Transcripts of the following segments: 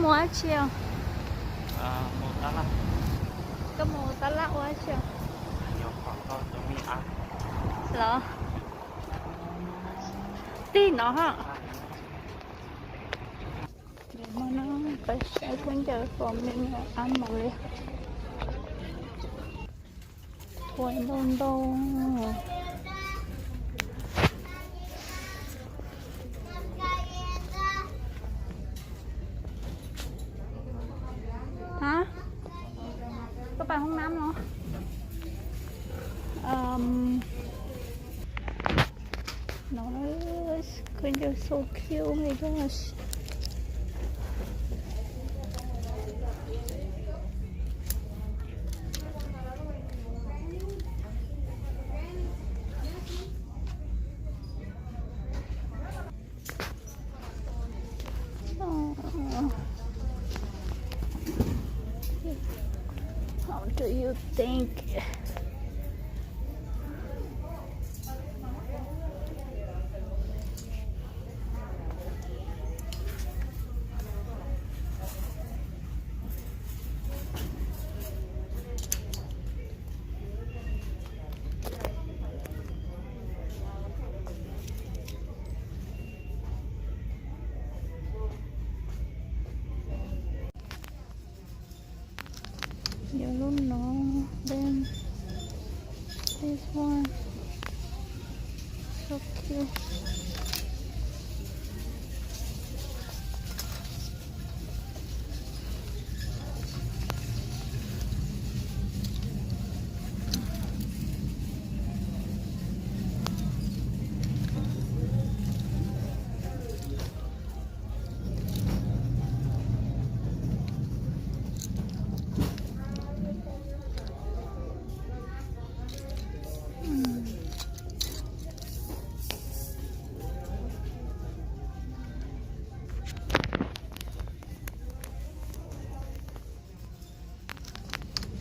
Ua dab tsi os? Koj mus tab laj ua dab tsi os? Los, tig no ha. Hmo no peb saib khaub ncaws fo me ab mos li. Ua ntau ntau. Hả? Có bằng không năm không? Um, no, it's kind of so cute, oh my gosh. Oh. How do you think? Yuav lub no, then this one, so cute.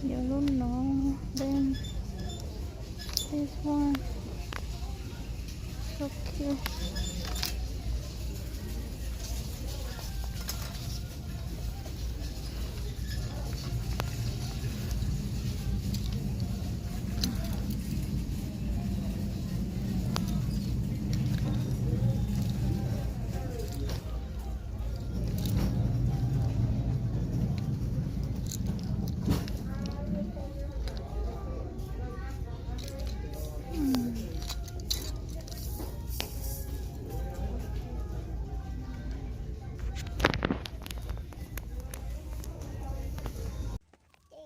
Yuav lub no, then this one, so cute.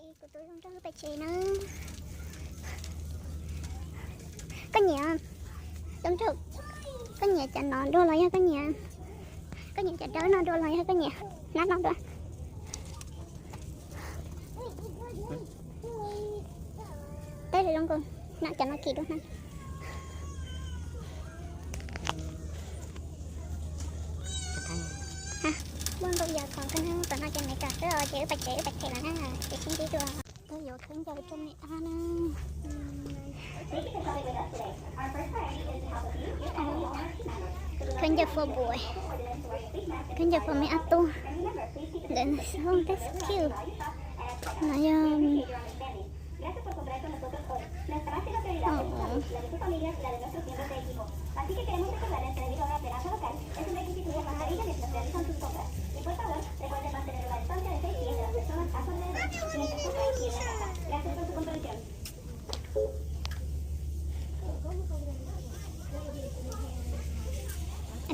Ces kuv tus zoo nraug pem tsev na. Koj nyiam zoo nraug, koj nyiam cov no dua los yog koj nyiam, koj nyiam cov dawb no dua los yog koj nyiam hnab no dua? Teb zoo nkauj, hnab cov no kim dua hnab. Muaj npaum yog qhov koj nyob tom no ces me kam xwb os, ces wb pais tsev wb pais them lawm na, ces sib ntsib dua. Koj yuav khaub ncaws rau me ab na. Khaub ncaws for boy, khaub ncaws for me ab tub. Ntawm no so cute. No yog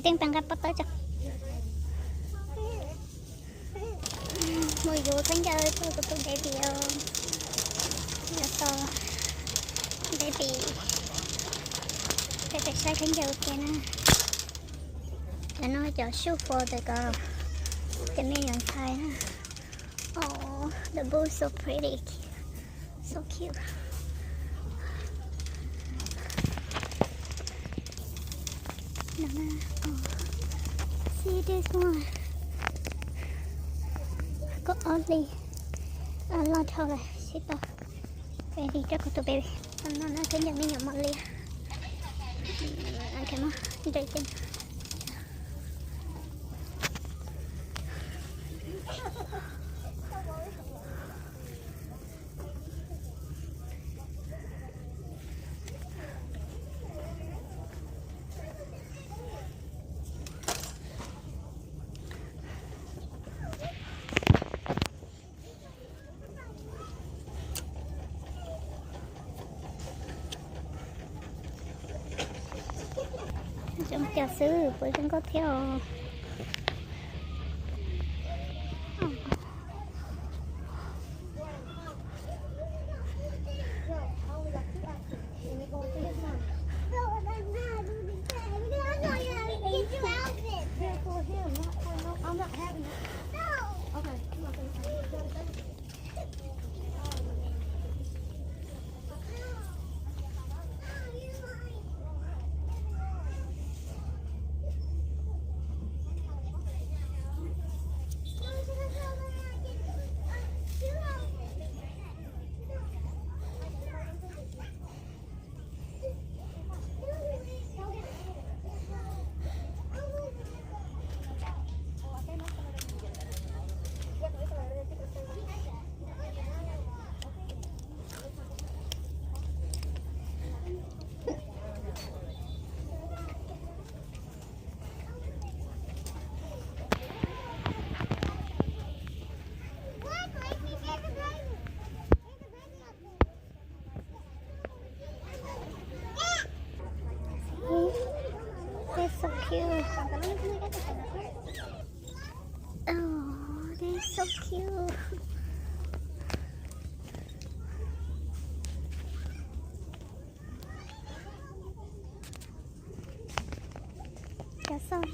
Tej pes nqa pob tawb tso. Mus yuav khaub ncaws rau kuv tus baby os. Yuav tau baby. Peb pem saib khaub ncaws ua ke na. Cov no cov shoe for the girl, cov me nyuam ntxhais na. Oh, the boots so pretty. So cute. No na, oh. See this one. Koj ob li. Loj dhau lawm, sib tau. Baby, rau kuv tus baby. No na, khaub ncaws me nyuam mos liab. Ok, muab nres ces. Cov xwb puas zoo nkauj thiab os. They're so cute. Oh, they're so cute. Cov xoj,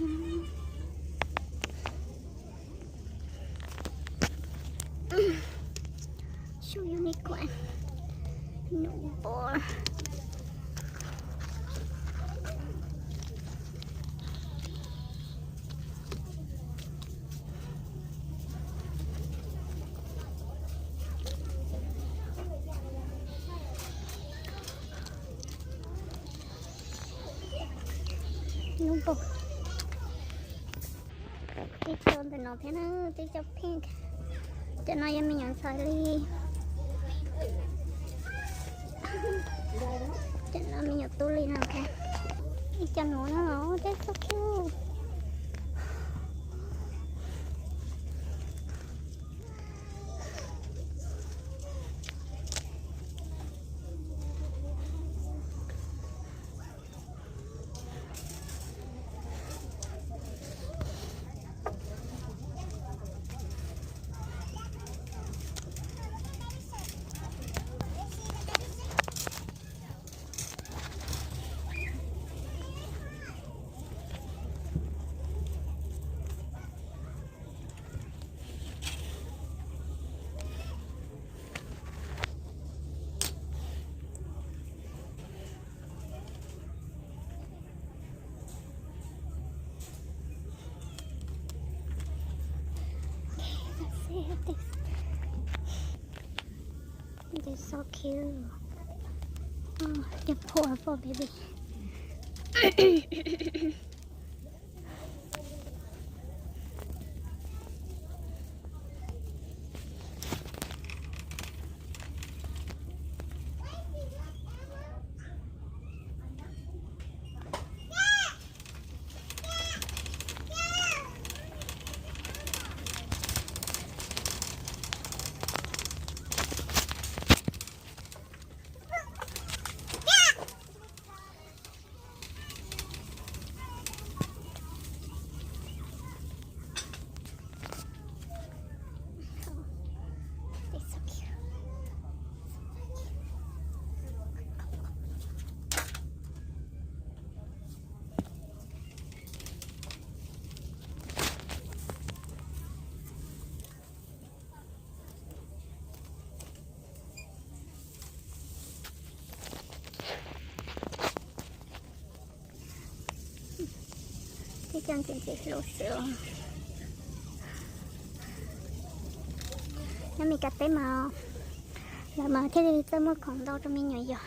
so unicorn, nub npua. Nub npua. Tib co ntawm no thiab na, tib co pink. Cov no yog me nyuam ntxhais li. Cov no me nyuam tub li no thiab. Ib co nuav no, they're so cute. They're so cute. Oh, your poor, poor baby. Tib co ntxim ntxim hlub xwb. Nyob Meskas teb mas lawv mas thiaj li txawj muag khoom ntau rau me nyuam yos.